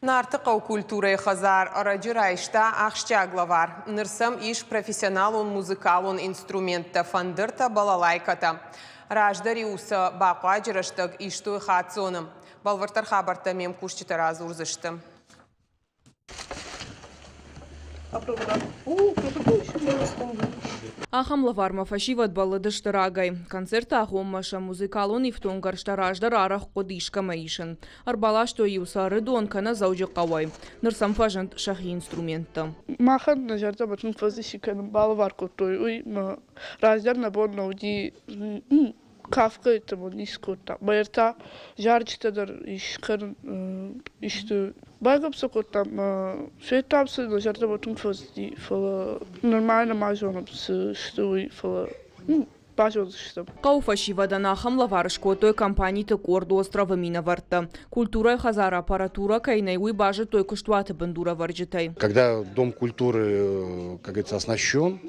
Нартыхъӕуы культурӕйы хӕдзар ӕрӕджы райста ахсджиаг лӕвар. Ныр сӕм ис профессионалон музыкалон инструменттӕ, фӕндыртӕ, балалайкӕтӕ. Раздӕр-иу сӕ бахъуаджы рӕстӕг истой хаццоны. Бӕлвырддӕр хабӕрттӕ ме мкусджытӕ радзурдзысты. Ахӕм лӕвармӕ фӕсивӕд бӕллыдысты рагӕй. Концерты агъоммӕ сӕ музыкалон ифтонггӕрзтӕ раздӕр арӕх хъуыд искӕмӕ исын. Ӕрбаластой-иу сӕ Ӕрыдон кӕнӕ Дзӕуджыхъӕуӕй. Ныр сӕм фӕзынд сӕхи инструменттӕ. Махӕн нӕ зӕрдӕмӕ тынг фӕзыси кӕнын балӕвар кодтой, уый мӕ раздӕр нӕ бон нӕ уыди кафгӕ йеддӕмӕ ницы кодта. Мӕ та зарджытӕ дӕр искӕнын исты байгом сӕ кодтам ӕмӕ федтам сын, нӕ зӕрдӕмӕ тынг фӕзынди, фӕлӕ нырма нӕма зонӕм, цы сты, уый, фӕлӕ базондзыстӕм. Хъӕуы фӕсивӕдӕн ахӕм лӕвар скодтой компаниты къорд «Остров-ы» минӕвӕрттӕ. Культурӕйы хӕдзары аппаратурӕ кӕй нӕй, уый базыдтой куыстуаты бындурӕвӕрджытӕй. Когда Дом культуры, как говорится, оснащен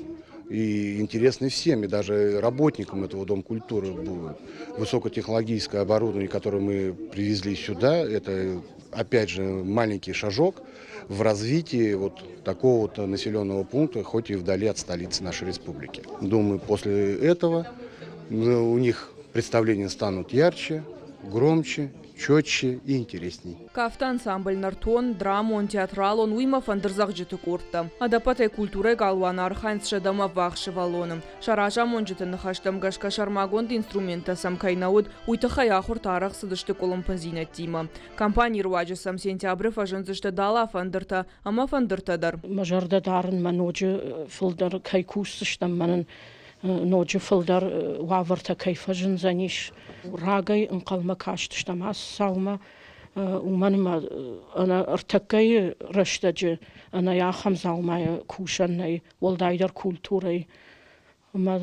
и интересный всем, и даже работникам этого Дома культуры будет высокотехнологическое оборудование, которое мы привезли сюда, это опять же маленький шажок в развитии вот такого вот населенного пункта, хоть и вдали от столицы нашей республики. Думаю, после этого у них представления станут ярче, громче, четче и интересней. Кафты ансамбль «Нӕртон», драмон, театралон, уыимӕ фӕндырдзӕгъджыты къордтӕ. Ӕдӕппӕтӕй культурӕйы галуаны архайынц сӕдӕмӕ ӕввахс сывӕллоны. Сӕ разамонджыты ныхӕстӕм гӕсгӕ сӕрмагонд инструменттӕ сӕм кӕй нӕ уыд, уый тыххӕй ахуыртӕ арӕх цыдысты къуылымпындзинӕдтимӕ. Компанийы руаджы сӕм сентябры фӕзындзысты дала фӕндыртӕ ӕмӕ фӕндыртӕ дӕр. Мӕ зӕрдӕ дарын, мӕ ноджы фылдӕр кӕй кусдзыстӕм, мӕнӕн ноджы фылдӕр уавӕртӕ кӕй фӕзындзӕнис. Рагӕй ӕнхъӕлмӕ кастыстӕм ацы цаумӕ, уымӕн ӕмӕ ӕнӕ ӕртӕккӕйы рӕстӕджы ӕнӕ ахӕм дзаумайӕ кусӕн нӕй, уӕлдайдӕр культурӕйы. Ӕмӕ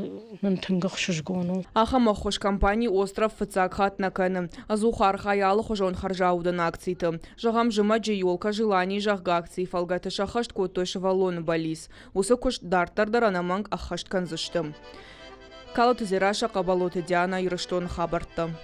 нын тынг ӕхсызгон у. Ахӕм ӕххуыс компани «Остров» фыццаг хатт нӕ кӕны. Ӕдзух архайы алыхуызон хӕрзаудӕн акциты. Зӕгъӕм, зымӕджы «Елка желаний», зӕгъгӕ, акцийы фӕлгӕты сӕххӕст кодтой сывӕллоны бӕллиц. Уыцы куыст дарддӕр дӕр ӕнӕмӕнг ӕххӕст кӕндзысты. Калоты Дзерассӕ, Хъӕбӕлоты Дианӕ, Ирыстоны хабӕрттӕ.